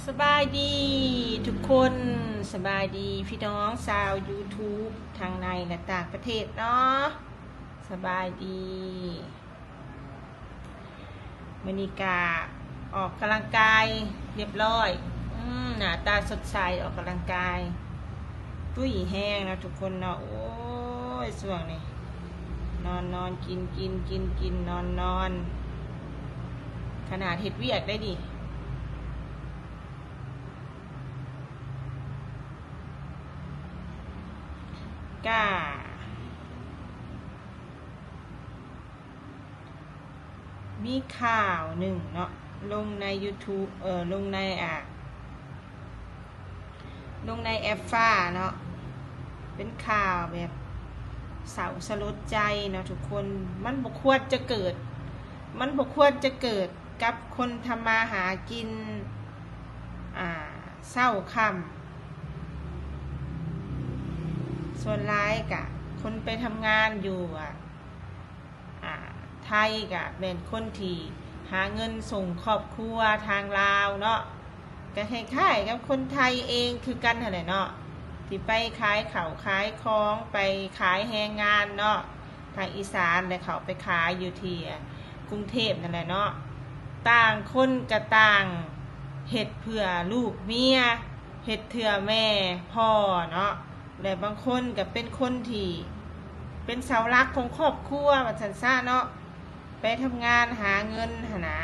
ສະບາຍດີທຸກຄົນ, ສະບາຍດີພີ່ນ້ອງຊາວ YouTube ທັງໃນ ແລະ ຕ່າງປະເທດເນາະ, ສະບາຍດີ. ມື້ນີ້ກະອອກກຳລັງກາຍຮຽບຮ້ອຍ, ອືມ ໜ້າຕາສົດໃສ, ອອກກຳລັງກາຍ ຕຸ້ຍແຮງເນາະທຸກຄົນເນາະ. ໂອ້ຍ ຊ່ວງນີ້ ນອນ ນອນ ກິນ ກິນ ກິນ ກິນ ນອນ ນອນ, ຂະໜາດເຮັດວຽກໄດ້ນີ້ ກະ ມີຂ່າວໜຶ່ງເນາະ ລົງໃນ YouTube ເອີ ລົງໃນ ອ່າ ລົງໃນແອັບຟ້າເນາະ, ເປັນຂ່າວແບບເສົ້າສະຫຼົດໃຈເນາະທຸກຄົນ. ມັນບໍ່ຄວນຈະເກີດ, ມັນບໍ່ຄວນຈະເກີດກັບຄົນທຳມາຫາກິນ ອ່າ ເຊົ້າຄ່ຳ. ສ່ວນຫຼາຍກະຄົນໄປທຳງານຢູ່ ອ່າ ອ່າ ໄທກະແມ່ນຄົນທີ່ຫາເງິນສົ່ງຄອບຄົວທາງລາວເນາະ, ກະຄ້າຍໆກັບຄົນໄທເອງຄືກັນຫັ້ນແຫຼະເນາະ, ທີ່ໄປຂາຍເຂົ້າຂາຍຂອງ ໄປຂາຍແຮງງານເນາະ ທາງອີສານ ແລະ ເຂົ້າໄປຂາຍຢູ່ທີ່ ອ່າ ກຸງເທບນັ້ນແຫຼະເນາະ. ຕ່າງຄົນກະຕ່າງເຮັດເພື່ອລູກເມຍ, ເຮັດເພື່ອແມ່ພໍ່ເນາະ. ແລະ ບາງຄົນກະເປັນຄົນທີ່ເປັນເສົາຫຼັກຂອງຄອບຄົວວ່າຊັ້ນຊະເນາະ, ໄປທຳງານຫາເງິນຫັ້ນນາ,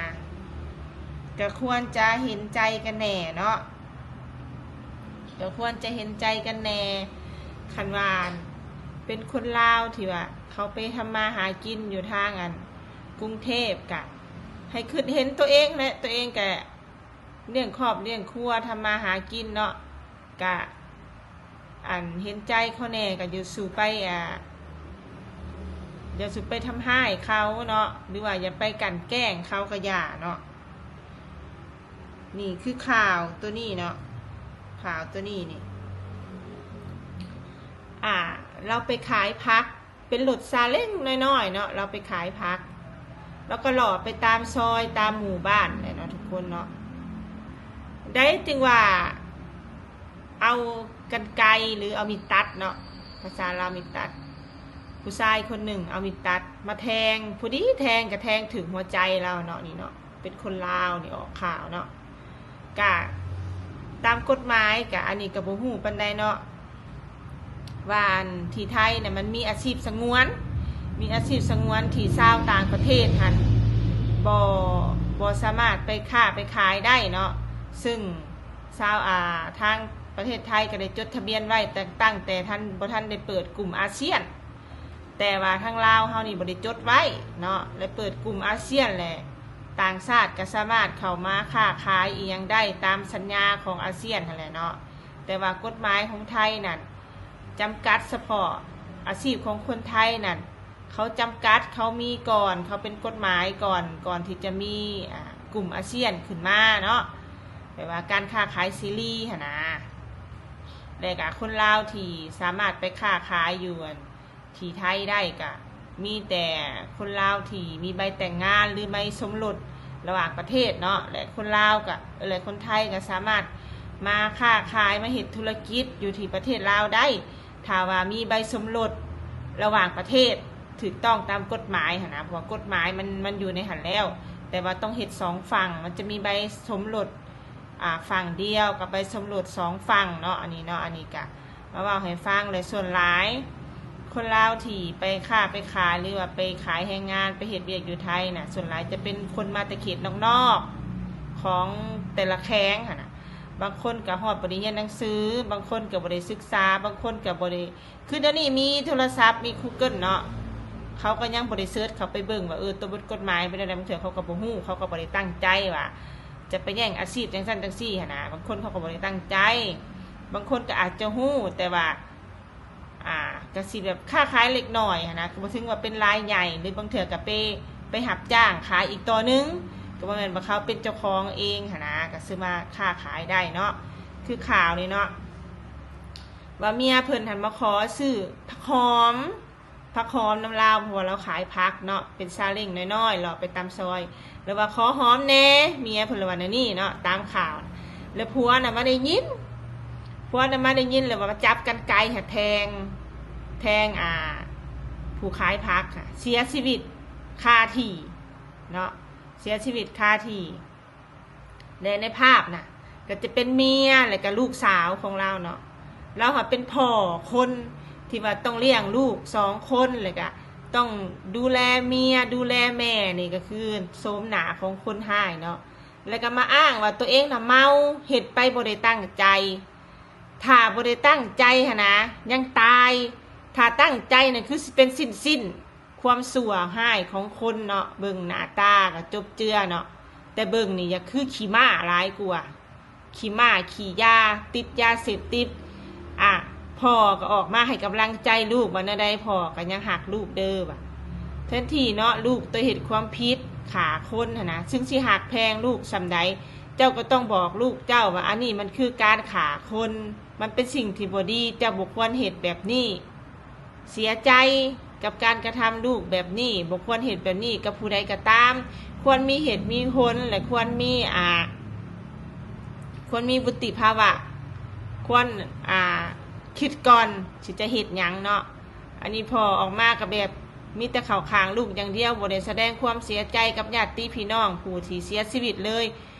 ກະຄວນຈະເຫັນໃຈກັນແດ່ເນາະ, ກະຄວນຈະເຫັນໃຈກັນແດ່. ຄັນວ່າເປັນຄົນລາວທີ່ວ່າເຂົາໄປທຳມາຫາກິນຢູ່ທາງ ອັນ ກຸງເທບ ກະໃຫ້ຄິດເຫັນຕົວເອງແຫຼະ, ຕົວເອງກະລ້ຽງຄອບລ້ຽງຄົວ ທຳມາຫາກິນເນາະ, ກະ ອັນ ເຫັນໃຈເຂົາແດ່, ກະຢ່າສູ່ໄປ ອ່າ ຢ່າສູ່ໄປທຳຮ້າຍເຂົາເນາະ ຫຼືວ່າຢ່າໄປກັ່ນແກ້ງເຂົາກະຢ່າເນາະ. ນີ້ຄືຂ່າວໂຕນີ້ເນາະ, ຂ່າວໂຕນີ້ນີ້ ອ່າ ລາວໄປຂາຍຜັກ ເປັນລົດຊາເລັ້ງນ້ອຍໆເນາະ, ລາວໄປຂາຍຜັກ ລາວກະເລາະໄປຕາມຊອຍຕາມໝູ່ບ້ານແຫຼະເນາະທຸກຄົນເນາະ. ໄດ້ຈຶ່ງວ່າ ເອົາກັນໄກ ຫຼື ເອົາມີດຕັດເນາະ, ພາສາລາວມີດຕັດ, ຜູ້ຊາຍຄົນໜຶ່ງເອົາມີດຕັດມາແທງ, ພໍດີແທງກະແທງຖືກຫົວໃຈລາວເນາະ. ນີ້ເນາະ ເປັນຄົນລາວນີ້ອອກຂ່າວເນາະ. ກະຕາມກົດໝາຍ ກະອັນນີ້ກະບໍ່ຮູ້ປານໃດເນາະ ວ່າ ອັນ ທີ່ໄທນະ ມັນມີອາຊີບສະຫງວນ, ມີອາຊີບສະຫງວນທີ່ຊາວຕ່າງປະເທດຫັ້ນ ບໍ່ ບໍ່ສາມາດໄປຄ້າໄປຂາຍໄດ້ເນາະ. ເຊິ່ງຊາວ ອ່າ ທາງປະເທດໄທກະໄດ້ຈົດທະບຽນໄວ້ ແຕ່ ຕັ້ງແຕ່ທັນ ບໍ່ທັນໄດ້ເປີດກຸ່ມອາຊຽນ, ແຕ່ວ່າທາງລາວເຮົານີ້ບໍ່ໄດ້ຈົດໄວ້ເນາະ, ແລະ ເປີດກຸ່ມອາຊຽນ ແລະ ຕ່າງຊາດກະສາມາດເຂົ້າມາຄ້າຂາຍອີ່ຫຍັງໄດ້ຕາມສັນຍາຂອງອາຊຽນຫັ້ນແຫຼະເນາະ. ແຕ່ວ່າກົດໝາຍຂອງໄທນັ້ນ ຈຳກັດສະເພາະອາຊີບຂອງຄົນໄທນັ້ນ, ເຂົາຈຳກັດ, ເຂົາມີກ່ອນ, ເຂົາເປັນກົດໝາຍກ່ອນ, ກ່ອນທີ່ຈະມີ ອ່າ ກຸ່ມອາຊຽນຂຶ້ນມາເນາະ, ແບບວ່າການຄ້າຂາຍເສລີຫັ້ນນາ. ແລະກະຄົນລາວທີ່ສາມາດໄປຄ້າຂາຍຢູ່ ອັນ ທີ່ໄທໄດ້ກະມີແຕ່ຄົນລາວທີ່ມີໃບແຕ່ງງານ ຫຼື ໃບສົມລົດລະຫວ່າງປະເທດເນາະ, ແລະ ຄົນລາວກະ ແລະ ຄົນໄທກະສາມາດມາຄ້າຂາຍ ມາເຮັດທຸລະກິດຢູ່ທີ່ປະເທດລາວໄດ້ ຖ້າວ່າມີໃບສົມລົດລະຫວ່າງປະເທດຖືກຕ້ອງຕາມກົດໝາຍຫັ້ນນະ, ເພາະວ່າກົດໝາຍມັນ ມັນຢູ່ໃນຫັ້ນແລ້ວ, ແຕ່ວ່າຕ້ອງເຮັດສອງຝັ່ງ, ມັນຈະມີໃບສົມລົດ ອ່າ ຝັ່ງດຽວກັບໃບສົມລົດສອງຝັ່ງເນາະ. ອັນນີ້ເນາະ ອັນນີ້ກະມາເວົ້າໃຫ້ຟັງ. ແລະ ສ່ວນຫຼາຍຄົນລາວທີ່ໄປຄ້າໄປຂາຍ ຫຼືວ່າໄປຂາຍແຮງງານ ໄປເຮັດວຽກຢູ່ໄທນະ, ສ່ວນຫຼາຍຈະເປັນຄົນມາແຕ່ເຂດນອກໆຂອງແຕ່ລະແຂວງຫັ້ນນະ. ບາງຄົນກະຮອດບໍ່ໄດ້ຮຽນໜັງສື, ບາງຄົນກະບໍ່ໄດ້ສຶກສາ, ບາງຄົນກະບໍ່ໄດ້ ຄືດຽວນີ້ມີໂທລະສັບ ມີ Google ເນາະ, ເຂົາກະຍັງບໍ່ໄດ້ເສີດເຂົ້າໄປເບິ່ງວ່າ ເອີ ໂຕບົດກົດໝາຍເປັນແນວໃດ, ບາງເທື່ອເຂົາກະບໍ່ຮູ້, ເຂົາກະບໍ່ໄດ້ຕັ້ງໃຈວ່າຈະໄປແຍ່ງອາຊີບຈັ່ງຊັ້ນຈັ່ງຊີ້ຫັ້ນນະ. ບາງຄົນເຂົາກະບໍ່ໄດ້ຕັ້ງໃຈ, ບາງຄົນກະອາດຈະຮູ້ ແຕ່ວ່າ ອ່າ ກະຊິແບບຄ້າຂາຍເລັກນ້ອຍຫັ້ນນະ, ກະບໍ່ເຖິງວ່າເປັນລາຍໃຫຍ່, ຫຼື ບາງເທື່ອກະໄປ ໄປຮັບຈ້າງຂາຍອີກຕໍ່ໜຶ່ງ, ກະບໍ່ແມ່ນວ່າເຂົາເປັນເຈົ້າຂອງເອງຫັ້ນນະ, ກະຊື່ມາຄ້າຂາຍໄດ້ເນາະ. ຄືຂ່າວນີ້ເນາະ ວ່າເມຍເພິ່ນຫັ້ນມາຂໍຊື້ຜັກຫອມ, ຜັກຫອມນຳລາວ ເພາະວ່າລາວຂາຍຜັກເນາະ, ເປັນຊາເລັ້ງນ້ອຍໆ ເລາະໄປຕາມຊອຍ, ລະວ່າຂໍຫອມແດ່, ເມຍເພິ່ນລະວ່າແນວນີ້ເນາະ ຕາມຂ່າວ. ແລ້ວຜົວນະມາໄດ້ຍິນ ຜົວນະມາໄດ້ຍິນ ແລ້ວວ່າມາຈັບກັນໄກຫາແທງ ແທງ ອ່າ ຜູ້ຂາຍຜັກ ເສຍຊີວິດຄາທີ່ເນາະ ເສຍຊີວິດຄາທີ່. ແລະໃນພາບນະ ກໍຈະເປັນເມຍ ແລະກະລູກສາວຂອງລາວເນາະ ລາວຫາເປັນພໍ່ຄົນທີ່ວ່າຕ້ອງລ້ຽງລູກສອງຄົນ ແລະກະຕ້ອງດູແລເມຍ ດູແລແມ່ ນີ້ກໍຄືໂສມໜ້າຂອງຄົນຮ້າຍເນາະ ແລະກະມາອ້າງວ່າຕົວເອງນະເມົາ ເຮັດໄປບໍ່ໄດ້ຕັ້ງໃຈ ຖ້າບໍ່ໄດ້ຕັ້ງໃຈຫັ້ນນະ ຍັງຕາຍ ຖ້າຕັ້ງໃຈນັ້ນຄືຊິເປັນຊິ້ນໆ ຄວາມຊົ່ວຮ້າຍຂອງຄົນເນາະ ເບິ່ງໜ້າຕາກໍຈົບເຈືອເນາະ ແຕ່ເບິ່ງນີ້ຢາກຄືຂີ້ມ້າຫຼາຍກວ່າ ຂີ້ມ້າຂີ້ຢາ ຕິດຢາເສບຕິດ ອະ ພໍ່ກໍອອກມາໃຫ້ກຳລັງໃຈລູກວ່າແນວໃດ ພໍ່ກໍຍັງຮັກລູກເດີວ່າ ແທນທີ່ເນາະ ລູກຕົວເຮັດຄວາມຜິດຂ້າຄົນຫັ້ນນະ ເຊິ່ງຊິຮັກແພງລູກສ່ຳໃດ ເຈົ້າກໍຕ້ອງບອກລູກເຈົ້າວ່າ ອັນນີ້ມັນຄືການຂ້າຄົນ ມັນເປັນສິ່ງທີ່ບໍ່ດີ ເຈົ້າບໍ່ຄວນເຮັດແບບນີ້ ເສຍໃຈກັບການກະທຳລູກແບບນີ້ ບໍ່ຄວນເຮັດແບບນີ້ກັບຜູ້ໃດກໍຕາມ ຄວນມີເຫດມີຜົນ ແລະຄວນມີ ອ່າ ຄວນມີວຸດຕິພາວະ ຄວນ ອ່າ ຄິດກ່ອນຊິຈະເຮັດຫຍັງເນາະ. ອັນນີ້ພໍ່ອອກມາກໍແບບມີແຕ່ເຂົ້າຂ້າງລູກຢ່າງດຽວ ບໍ່ໄດ້ສະແດງຄວາມເສຍໃຈກັບຍາດຕິພີ່ນ້ອງຜູ້ທີ່ເສຍຊີວິດເລີຍ.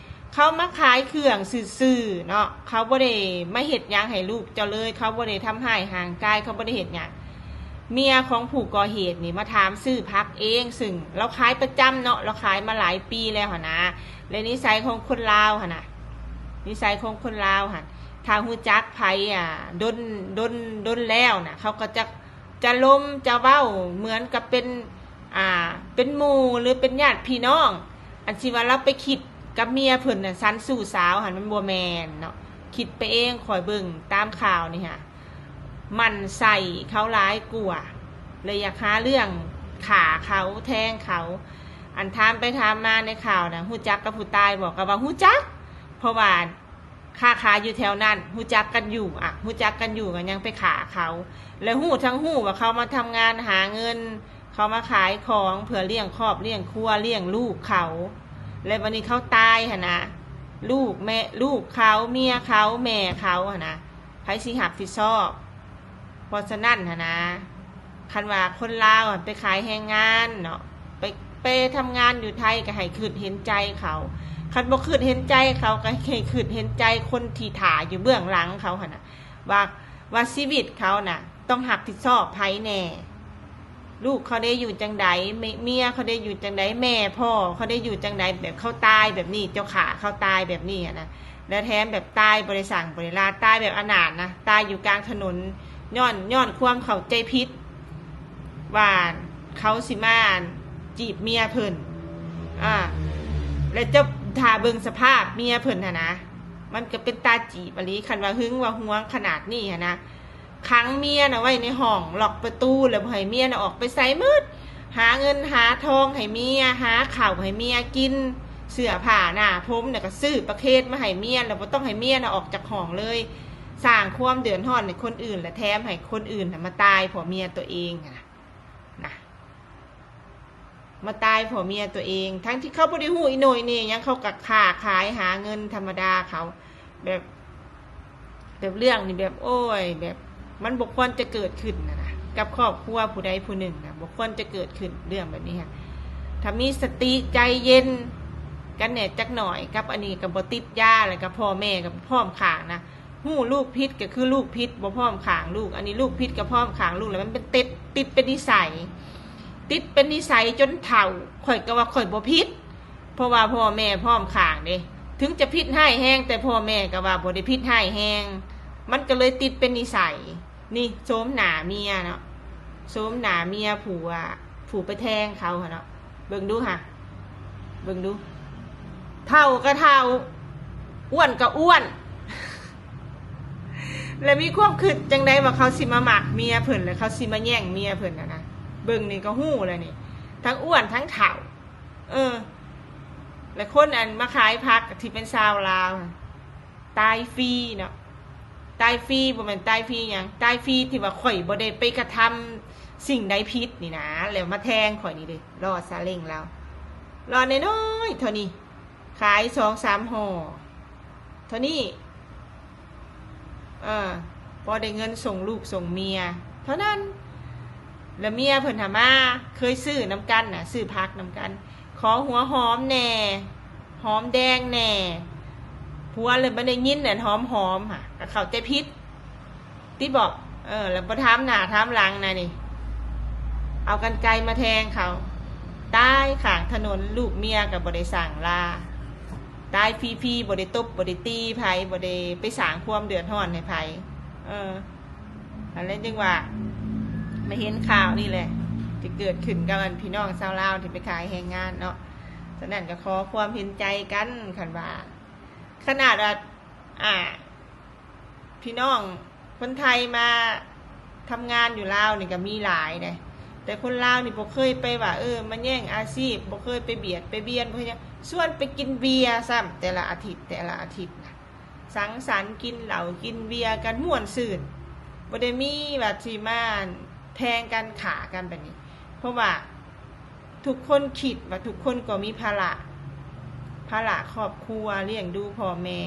ເຂົາມາຂາຍເຄື່ອງຊື່ໆເນາະ ເຂົາບໍ່ໄດ້ມາເຮັດຫຍັງໃຫ້ລູກເຈົ້າເລີຍ ເຂົາບໍ່ໄດ້ທຳຮ້າຍຮ່າງກາຍ ເຂົາບໍ່ໄດ້ເຮັດຫຍັງ. ເມຍຂອງຜູ້ກໍ່ເຫດນີ້ມາຖາມຊື້ຜັກເອງ ຊຶ່ງລາວຂາຍປະຈຳເນາະ ລາວຂາຍມາຫຼາຍປີແລ້ວຫັ້ນນະ ແລະນິໄສຂອງຄົນລາວຫັ້ນນະ ນິໄສຂອງຄົນລາວຫັ້ນ ຖ້າຮູ້ຈັກໃຜ ອ່າ ດົນ ດົນ ດົນແລ້ວນະ ເຂົາກໍຈະ ຈະລົມຈະເວົ້າເໝືອນກັບເປັນ ອ່າ ເປັນໝູ່ ຫຼື ເປັນຍາດພີ່ນ້ອງ. ອັນຊິວ່າລາວໄປຄິດກັບເມຍເພິ່ນນະ ສັນຊູ້ສາວຫັ້ນ ມັນບໍ່ແມ່ນເນາະ ຄິດໄປເອງ. ຂ້ອຍເບິ່ງຕາມຂ່າວນີ້ຫາ ໝັ້ນໃສ່ເຂົາຫຼາຍກວ່າ ເລີຍຢາກຫາເລື່ອງຂ້າເຂົາ ແທງເຂົາ. ອັນຖາມໄປຖາມມາໃນຂ່າວນະ ຮູ້ຈັກກັບຜູ້ຕາຍບໍ່? ກໍວ່າຮູ້ຈັກ ເພາະວ່າ ຄ້າຂາຍຢູ່ແຖວນັ້ນ ຮູ້ຈັກກັນຢູ່ ອະ ຮູ້ຈັກກັນຢູ່ ກໍຍັງໄປຂ້າເຂົາ ແລະຮູ້ທັງຮູ້ວ່າເຂົາມາທຳງານຫາເງິນ ເຂົາມາຂາຍຂອງເພື່ອລ້ຽງຄອບລ້ຽງຄົວ ລ້ຽງລູກເຂົາ ແລະບັດນີ້ເຂົາຕາຍຫັ້ນນະ ລູກແມ່ ລູກເຂົາ ເມຍເຂົາ ແມ່ເຂົາຫັ້ນນະ ໃຜຊິຮັບຜິດຊອບ? ເພາະສະນັ້ນຫັ້ນນະ ຄັນວ່າຄົນລາວຫັ້ນໄປຂາຍແຮງງານເນາະ ໄປ ໄປທຳງານຢູ່ໄທກໍໃຫ້ຄິດເຫັນໃຈເຂົາ ຄັນບໍ່ຄິດເຫັນໃຈເຂົາ ກໍໃຫ້ຄິດເຫັນໃຈຄົນທີ່ຖ້າຢູ່ເບື້ອງຫຼັງເຂົາຫັ້ນນະ ວ່າ ວ່າຊີວິດເຂົານະຕ້ອງຮັບຜິດຊອບໃຜແດ່ ລູກເຂົາໄດ້ຢູ່ຈັ່ງໃດ ເມ- ເມຍເຂົາໄດ້ຢູ່ຈັ່ງໃດ ແມ່ພໍ່ເຂົາໄດ້ຢູ່ຈັ່ງໃດ ແບບເຂົາຕາຍແບບນີ້ ເຈົ້າຂ້າເຂົາຕາຍແບບນີ້ຫັ້ນນະ ແລະແຖມແບບຕາຍບໍ່ໄດ້ສ້າງບໍ່ໄດ້ລາ ຕາຍແບບອະນາດນະ ຕາຍຢູ່ກາງຖະໜົນ ຍ້ອນ ຍ້ອນຄວາມເຂົ້າໃຈຜິດວ່າເຂົາຊິມາຈີບເມຍເພິ່ນ ອາ ແລະເຈົ້າຖ້າເບິ່ງສະພາບເມຍເພິ່ນຫັ້ນນະ ມັນກໍເປັນຕາຈີບອີ່ຫຼີ ຄັນວ່າຫຶງວ່າຫວງຂະໜາດນີ້ຫັ້ນນະ ຂັງເມຍນະໄວ້ໃນຫ້ອງ ລັອກປະຕູ ແລ້ວບໍ່ໃຫ້ເມຍນະອອກໄປໃສໝົດ ຫາເງິນຫາທອງໃຫ້ເມຍ ຫາເຂົ້າໃຫ້ເມຍກິນ ເສື້ອຜ້າໜ້າຜົມນະກໍຊື້ປະເຄດມາໃຫ້ເມຍ ແລ້ວບໍ່ຕ້ອງໃຫ້ເມຍນະອອກຈາກຫ້ອງເລີຍ ສ້າງຄວາມເດືອດຮ້ອນໃຫ້ຄົນອື່ນ ແລະແຖມໃຫ້ຄົນອື່ນນະມາຕາຍເພາະເມຍຕົວເອງຫັ້ນນະ ນະ ມາຕາຍເພາະເມຍຕົວເອງ ທັງທີ່ເຂົາບໍ່ໄດ້ຮູ້ອີໂໜ່ອີເໜ່ຫຍັງ ເຂົາກໍຄ້າຂາຍຫາເງິນທຳມະດາເຂົາ ແບບ ແບບເລື່ອງນີ້ແບບ ໂອ້ຍ ແບບມັນບໍ່ຄວນຈະເກີດຂຶ້ນນະນະ ກັບຄອບຄົວຜູ້ໃດຜູ້ໜຶ່ງນະ ບໍ່ຄວນຈະເກີດຂຶ້ນເລື່ອງແບບນີ້ຮະ. ຖ້າມີສະຕິໃຈເຢັນກັນແດ່ຈັກໜ້ອຍ ກັບອັນນີ້ກໍບໍ່ຕິດຢາ ແລ້ວກໍພໍ່ແມ່ກໍພ້ອມຂ້າງນະ ຮູ້ລູກຜິດກໍຄືລູກຜິດ ບໍ່ພ້ອມຂ້າງລູກ ອັນນີ້ລູກຜິດກໍພ້ອມຂ້າງລູກ ແລ້ວມັນເປັນຕິດ ຕິດເປັນນິໄສ ຕິດເປັນນິໄສຈົນເຖົ້າ ຂ້ອຍກໍວ່າຂ້ອຍບໍ່ຜິດ ເພາະວ່າພໍ່ແມ່ພ້ອມຂ້າງເດ້ ເຖິງຈະຜິດຮ້າຍແຮງ ແຕ່ພໍ່ແມ່ກໍວ່າບໍ່ໄດ້ຜິດຮ້າຍແຮງ ມັນກໍເລີຍຕິດເປັນນິໄສ. ນີ້ໂສມໜ້າເມຍເນາະ ໂສມໜ້າເມຍຜູ້ ອາ ຜູ້ໄປແທງເຂົາຫັ້ນເນາະ ເບິ່ງດູຫະ ເບິ່ງດູ ເຖົ້າກໍເຖົ້າ ອ້ວນກໍອ້ວນ ແລະມີຄວາມຄິດຈັ່ງໃດວ່າເຂົາຊິມາມັກເມຍເພິ່ນ ແລະເຂົາຊິມາແຍ່ງເມຍເພິ່ນຫັ້ນນະ ເບິ່ງນີ້ກໍຮູ້ແລ້ວນີ້ ທັງອ້ວນທັງເຖົ້າ ເອີ ແລະຄົນອັນມາຂາຍຜັກທີ່ເປັນຊາວລາວ ຕາຍຟຣີເນາະ ຕາຍຟຣີ ບໍ່ແມ່ນຕາຍຟຣີຫຍັງ ຕາຍຟຣີທີ່ວ່າຂ້ອຍບໍ່ໄດ້ໄປກະທຳສິ່ງໃດຜິດນີ້ນາ ແລ້ວມາແທງຂ້ອຍນີ້ເດ້ ລໍ້ຊາເລັງລາວ ລໍ້ນ້ອຍໆເທົ່ານີ້ ຂາຍສອງສາມຫໍ່ ເທົ່ານີ້ ເອີ ພໍໄດ້ເງິນສົ່ງລູກສົ່ງເມຍເທົ່ານັ້ນ. ແລ້ວເມຍເພິ່ນຫາມາ ເຄີຍຊື້ນຳກັນນະ ຊື້ຜັກນຳກັນ ຂໍຫົວຫອມແດ່ ຫອມແດງແດ່. ຜົວເລີຍບໍ່ໄດ້ຍິນອັນຫອມໆ ຫາ ກໍເຂົ້າໃຈຜິດຕິບໍ? ເອີ ແລ້ວບໍ່ຖາມໜ້າຖາມຫຼັງນະນີ້ ເອົາກັນໄກມາແທງເຂົາ ຕາຍຂ້າງຖະໜົນ. ລູກເມຍກໍບໍ່ໄດ້ສ້າງລາ ຕາຍຟຣີໆ ບໍ່ໄດ້ຕົບບໍ່ໄດ້ຕີໃຜ ບໍ່ໄດ້ໄປສ້າງຄວາມເດືອດຮ້ອນໃຫ້ໃຜ. ເອີ ອັນນັ້ນຈຶ່ງວ່າ ມາເຫັນຂ່າວນີ້ແຫຼະ ທີ່ເກີດຂຶ້ນກັບອັນພີ່ນ້ອງຊາວລາວທີ່ໄປຂາຍແຮງງານເນາະ. ສະນັ້ນກໍຂໍຄວາມເຫັນໃຈກັນ ຄັນວ່າ ຂະໜາດວ່າ ອ່າ ພີ່ນ້ອງຄົນໄທມາທຳງານຢູ່ລາວນີ້ກໍມີຫຼາຍເດ້ ແຕ່ຄົນລາວນີ້ບໍ່ເຄີຍໄປວ່າ ເອີ ມາແຍ່ງອາຊີບ ບໍ່ເຄີຍໄປບຽດໄປບຽນ ບໍ່ເຄີຍຫຍັງ ຊວນໄປກິນເບຍຊ້ຳ ແຕ່ລະອາທິດ ແຕ່ລະອາທິດນະ ສັງສັນກິນເຫຼົ້າກິນເບຍກັນມ່ວນຊື່ນ ບໍ່ໄດ້ມີວ່າຊິມາແທງກັນຂ້າກັນແບບນີ້ ເພາະວ່າ ທຸກຄົນຄິດວ່າທຸກຄົນກໍມີພາລະ ພາລະຄອບຄົວ ລ້ຽງດູພໍ່ແມ່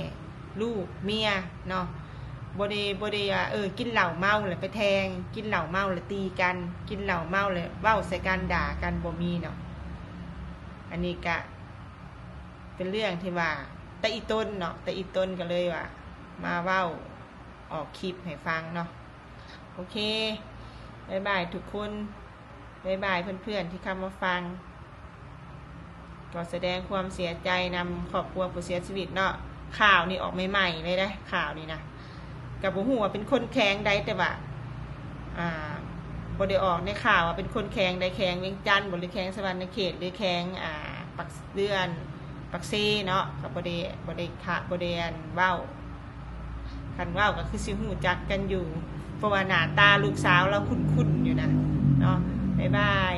ລູກເມຍເນາະ. ບໍ່ໄດ້ ບໍ່ໄດ້ວ່າ ເອີ ກິນເຫຼົ້າເມົາແລ້ວໄປແທງ ກິນເຫຼົ້າເມົາແລ້ວຕີກັນ ກິນເຫຼົ້າເມົາແລ້ວເວົ້າໃສ່ກັນ ດ່າກັນ ບໍ່ມີເນາະ. ອັນນີ້ກະເປັນເລື່ອງທີ່ວ່າ ແຕ່ອີ່ຕົນເນາະ ແຕ່ອີ່ຕົນກໍເລີຍວ່າ ມາເວົ້າອອກຄລິບໃຫ້ຟັງເນາະ. ໂອເຄ ບາຍບາຍທຸກຄົນ ບາຍບາຍເພື່ອນໆທີ່ເຂົ້າມາຟັງ ກໍສະແດງຄວາມເສຍໃຈນຳຄອບຄົວຜູ້ເສຍຊີວິດເນາະ. ຂ່າວນີ້ອອກໃໝ່ໆເລີຍເດ້ ຂ່າວນີ້ນະ ກໍບໍ່ຮູ້ວ່າເປັນຄົນແຂວງໃດ ແຕ່ວ່າ ອ່າ ບໍ່ໄດ້ອອກໃນຂ່າວວ່າເປັນຄົນແຂວງໃດ ແຂວງວຽງຈັນບໍ ຫຼືແຂວງສະຫວັນນະເຂດ ຫຼືແຂວງ ອ່າ ປາກ ເດືອນ ປາກເຊເນາະ ກໍບໍ່ໄດ້ ບໍ່ໄດ້ຂະ ບໍ່ໄດ້ອັນເວົ້າ. ຄັນເວົ້າກໍຄືຊິຮູ້ຈັກກັນຢູ່ ເພາະວ່າໜ້າຕາລູກສາວລາວຄຸ້ນໆຢູ່ນະເນາະ. ບາຍບາຍ.